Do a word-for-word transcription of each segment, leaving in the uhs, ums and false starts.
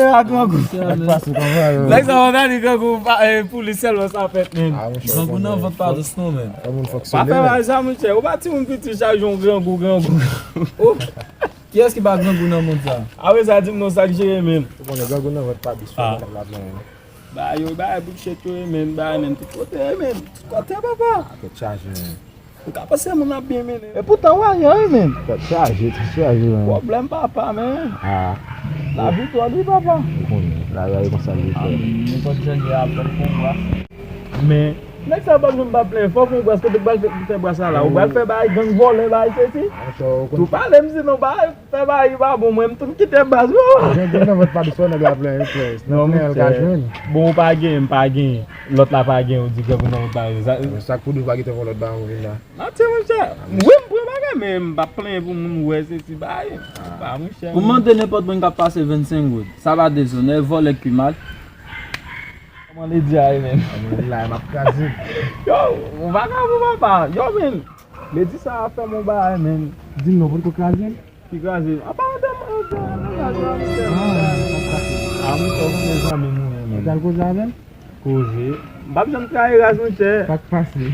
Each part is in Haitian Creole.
nèg a grangou. Nèg sa yo ta di grangou pou li sèlman sa fèt, men. Grangou nan vant pa dous non, men. Pa fè bagay sa, monchè. Ou pa timoun piti, chak jou grangou, grangou. Kiyès ki pa grangou nan mond sa? Apre sa, di m non, sa k jere, men. Ou konnen grangou nan vant pa dous, fò nèg la plen. Ba yo, ba bullshit yo, men, ba men, tout kote, men, tout kote, papa. Tèt chaje, men. Ou ka panse moun ap byen mennen. E poutan, w ayen, wi, men. Tèt chaje, tèt chaje, men. Pwoblèm, papa, men. Ah. Lavi twò di, papa. Ou konnen, lavi a, e konsa li ye, frè. Nenpòt jan li ap fè l konbwa. Men, nèg sa yo p ap janm pa plenyen. Fò konbwa, kote k pral fè, fè bwa sa la? Ou pral fè bay gang vòlè, bay sesi? Tou pale m sinon, bay. Fè bagay ki pa bon, mwen, m tou kite baz, bro. Grangou nan vant pa dous, nèg la plenyen, frè. Nan plenyen, l ka jwenn. Bon, ou pa genyen, m pa genyen. Lòt la pa genyen, ou di grangou nan vant pa dous. Sa k pou di ou pa gentan fè yon lòt bagay, ou vin la? Nan ti, monchè. Wi, m pran bagay, men m p ap plenyen pou moun wè, se ti bagay. Pa, monchè. Ou mande nenpòt moun k ap pase vennsenk goud. Sa pa dezonè, vòlè k pi mal. Kòman Lady a ye, men? Mwen la, m ap kraze. Yo, ou vagabon, papa. Yo, men. Lady sa a fè m yon bagay, men. Di m non, potko kraze l? Ki kraze? Apa w te manje nan gaz la, monchè? Ah, monchè, ou konnen zanmi m ou ye, men. Ou t al koze avè l? Koze. M p ap janm trayi raz, monchè. Sa k pase?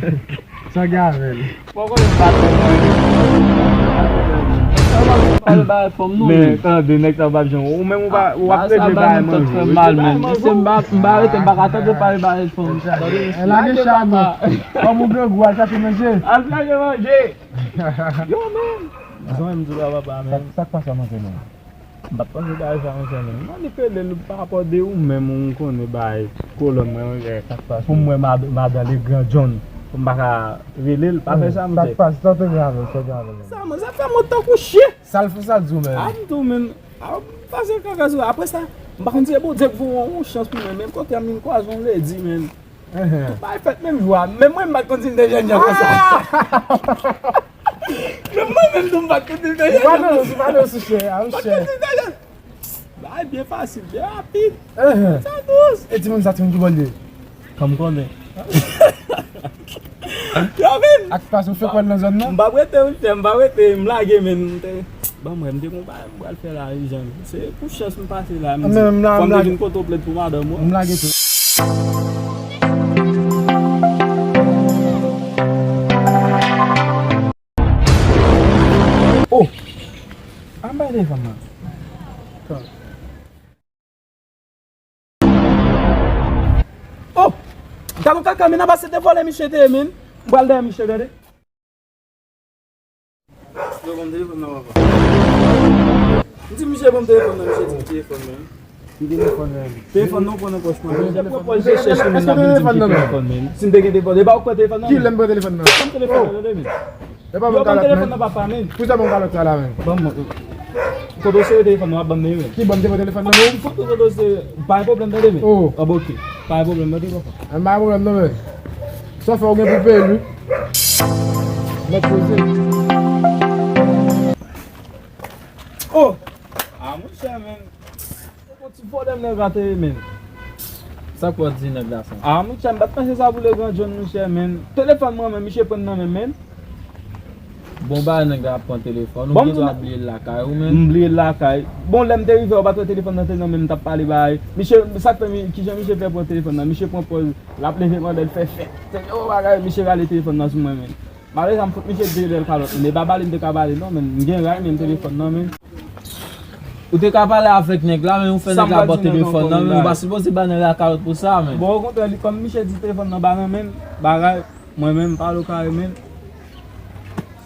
Sa gen avè l? Fò w konnen m pa tèlman renmen. Pale bagay fanm non, men. Men, tande, nèg sa w p ap janm. Ou menm ou pa, ou ap regle bagay manje. Fè mal, men. Mesye, m pa, m pa rete, m pa ka tande pale bagay fanm. Tande, mesye. Lage chay non. Fanm ou grangou, al chache manje. Al chache manje. Yo, men. Zanmi m di w la, papa, men. Sa, sa k pase a manje non? M pa t panse bagay sa, monchè, men. Mwen li pele l pa rapò de ou menm, ou konnen bagay kolòn mwen, monchè. Pou m wè mad-, madan Legrand John, pou m pa ka rele l, pa fè sa, monchè. Sa k pase? Sa w te gen avè l? Sa w gen avè l? Sa, mwen, sa fè mwen tankou chyen. Sa l fè, sa l di w menm? A, m tou, men, a, m pase kaka sou. Apre sa, m pa konn si se Bondye k voye yon chans pou mwen, men kote a m vin kwaze yon lady, men. Tout bagay fèt menm jou a. Menm mwen, m pa t konn si m te jènjan konsa. Menm mwen menm tou, m pa t konn si m te jènjan konsa. Ou pa nan sou chè a, wi, chè. M pa t konn si m te jènjan. Bagay byen fasil, byen rapid. Sa dous. E timoun sa, timoun ki bò l ye? Kòm konnen. Yo, men. Ak pas, ou fè kwè nan zòn nan? M pa p rete, wi, frè, m pa p rete, m lage, men, m te, ban mwen, m te gon bagay m pral fè la, wi, jan. Se pou chans m pase la, m, fò m te vin kote w plent pou madanm ou. M lage tou. Oh! An bay telefòn nan. Oh! Gad yon kaka, men nan pase te vòlè misye te ye, men. M pral dèyè misye, gade. Yo, ban m telefòn nan, papa. M di misye ban m telefòn nan, misye di m telefòn nan. Ki telefòn nan? Telefòn nan, pran nan pòch mwen. Misye pran pòch, misye chèche, men, nan vin di m ki telefòn, men. Si m te gen telefòn, e pa ou k pran telefòn nan? Ki lè m pran telefòn nan? Ban m telefòn nan, tande, men. E pa ban m kalòt, men. Yo, ban m telefòn nan, papa, men. Poukisa ban m kalòt sa la, men? Ban m, kote w sere telefòn nan, w ap ban m li, men. Ki ban m te pran telefòn nan, non? Kote, kote w sere, pa gen pwoblèm, tande, men. Oh. Ah, bon, ok. Pa gen pwoblèm, tande, papa. Ah, pa gen pwoblèm, non, men. Sa w fè, ou gen pou peye l, wi. Mèt poze. Oh! Ah, monchè, men. Yon ti vòlè nèg la te ye, men. Sa k pou w di nèg la sa? Ah, monchè, m pa t panse sa pou Legrand John, monchè, men. Telefòn mwen, men, misye pran nan men m, men. Bon bagay, nèg la ap pran telefòn. Ou gen dwa bliye l lakay ou, men. M bliye l lakay. Bon, lè m te rive, ou pa t wè telefòn nan te nan men m, m t ap pale bagay. Misye, sa k fè mi-, kijan misye fè pran telefòn nan? Misye pran pòz, l ap leve mande l fè fèt. Yo, bagay, misye rale telefòn nan sou mwen, men. Malere sa m fout misye de bèl kalòt, men e pa bale m te ka bale non, men m gen ray, men telefòn nan, men. Ou te ka pale avèk nèg la, men ou fè nèg la ba w telefòn nan, men ou pa sipoze ba nèg la kalòt pou sa, men. Bon, okontrè, li, kòm misye di telefòn nan ba nan men l, bagay, mwen menm, m pale w kare, men.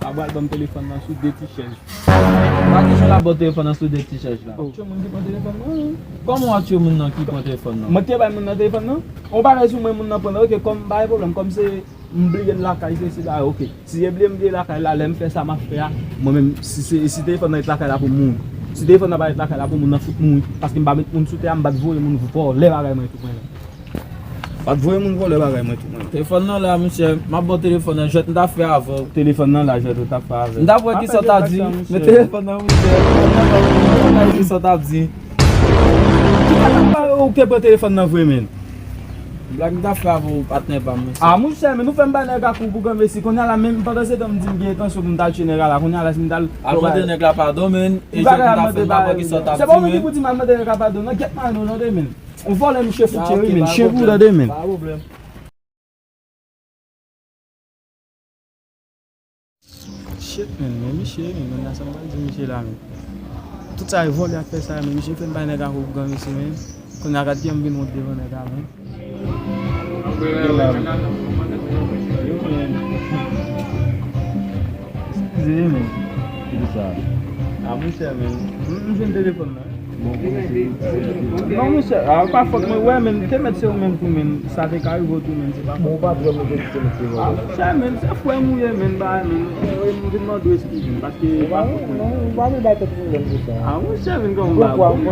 Sa pral ban m telefòn nan sou de ti chèz. Pa kesyon l ap ba w telefòn nan sou de ti chèz la. Oh. Tchè moun ki pran telefòn nan, wi. Kòman w ap tchè moun nan ki pran telefòn nan? Mwen te bay moun nan telefòn nan. On bagay sou mwen, moun nan pran l, ok, kòm, pa gen pwoblèm, kòm se M bliye l lakay, se, se bagay, ok. Si se bliye m bliye lakay la, lè m fè sa m ap fè a, mwen menm, si se, si telefòn nan ret lakay la pou m mouri. Si telefòn nan pa ret lakay la pou moun nan fout mouri. Paske m pa met moun sou tè a, m pa t voye moun vòlè bagay mwen tou mwen menm. Pa t voye moun vòlè bagay mwen tou mwen. Telefòn nan la, monchè, m ap ba w telefòn nan, jwèt m t ap fè avè w. Telefòn nan la, jwèt ou t ap fè avè m. M t ap wè kisa w t ap di. Men telefòn nan, monchè, m t ap wè kisa w t ap di. Ki sa k ap pare ou te pran telefòn nan vre, men? Blag m t ap fè avè w, patnè pa m, monchè. Ah, monchè, men nou fè m bay nèg la kou pou granmesi. Kounye a la, menm pandan se tan m di m gen entansyon pou m t al tchwe nèg la la. Kounye a la, si m t al. Al mande nèg la padon, men. E jwèt m t ap fè, m t ap wè kisa w t ap di, men. Se pa ou menm ki pou di m al mande nèg la padon, non. Gyèt mano, tande, men. On vòlè, misye fout tchwe wi, men. Tchwe pou tande, men. Pa pwoblèm. Shit, men, men misye, men, men, sa m pral di misye la, men. Tout sa e vòlè ap fè sa, men, misye fè m bay nèg la kou pou granmesi, men. Kounye a gad kijan m vin wont devan nèg la, men. Yo, men. Eskize, men. Ki sa? Ah, monchè, men. M, m jwenn telefòn nan. Non, monchè, a, pa fòt mwen, wè, men, te mèt se ou menm tou, men, sa te ka rive w tou, men, se pa fòt. Bon, ou pa t wè mwen te kite mesye vòlè. Ah, monchè, men, se frè m ou ye, men, ba, men, e, e, m vin mande w eskize m, paske e pa fòt mwen. Non, ou pa vin bay tèt pwoblèm pou sa. Ah, monchè, men, kòman ba, bon, m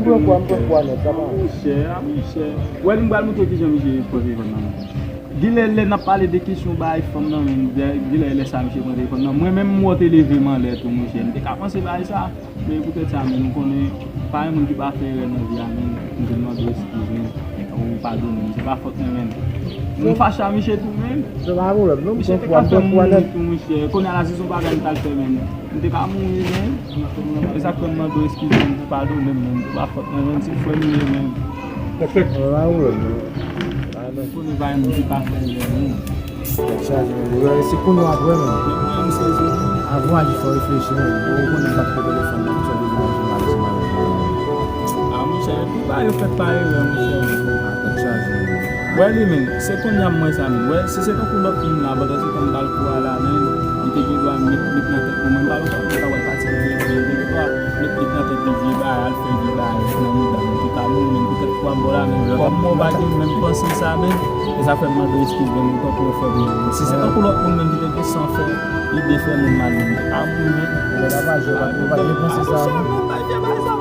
pran kwa, m pran kwa nèt, sa pa. Ah, monchè, ah, monchè. Wè, m pral montre kijan misye pran telefòn nan. Genlè, lè n ap pale de kesyon bay fanm nan, men, genlè, lè sa misye pran telefòn nan. Mwen menm, m wè w te leve m anlè tou, monchè. M te ka panse bay sa. Men poutèt sa, men, nou konnen, pa gen moun ki pa fè erè nan vi a, men, m vin mande w eskize m, ou padone m, se pa fòt mwen, men. M fache a misye tou, men. Se pa pwoblèm, non, m pran kwa, m pran kwa nèt. Tou, monchè. Kounye a la, si se yon bagay m t al fè, men, m te ka mouri, men. E sa k fè m mande w eskize m, ou padone m, men, se pa fòt mwen, men, se frè m li ye, men. Se pa pwoblèm, non. Konnen pa gen moun ki pa fè erè, men. Tèt chaje, men. Yo, se kounye a ap wè, men. Avan w aji, fò w reflechi, men. Ou konnen m pa t pran telefòn nan, sa w bezwen aji mal, se mal. Ah, monchè, epi bagay yo fèt pa erè, monchè. Ah, tèt chaje, men. Wè li, men. Se kounye a m wè sa, men. Wè, si se tankou lòt moun la, pandan se tan m t al kou a la, men, li te gen dwa met, met nan tèt mwen. Mwen, m pa wè sa, mwen, ta wè pati de vye, vye, vye, vye, met, met nan tèt li vye bagay, al fè vye bagay, nan mouda, men, ki ka mouri, men, poutèt kwa m bò la, men, kòm mwen pa gen menm panse sa, men, E sa fè m mande w eskiz, men, tankou yon frè pou mwen. Si se tankou lòt moun menm ki te gen san fè, ide fè moun mal, men, a mwen menm. Lè la pa jwe, pa, pa gen panse sa, non.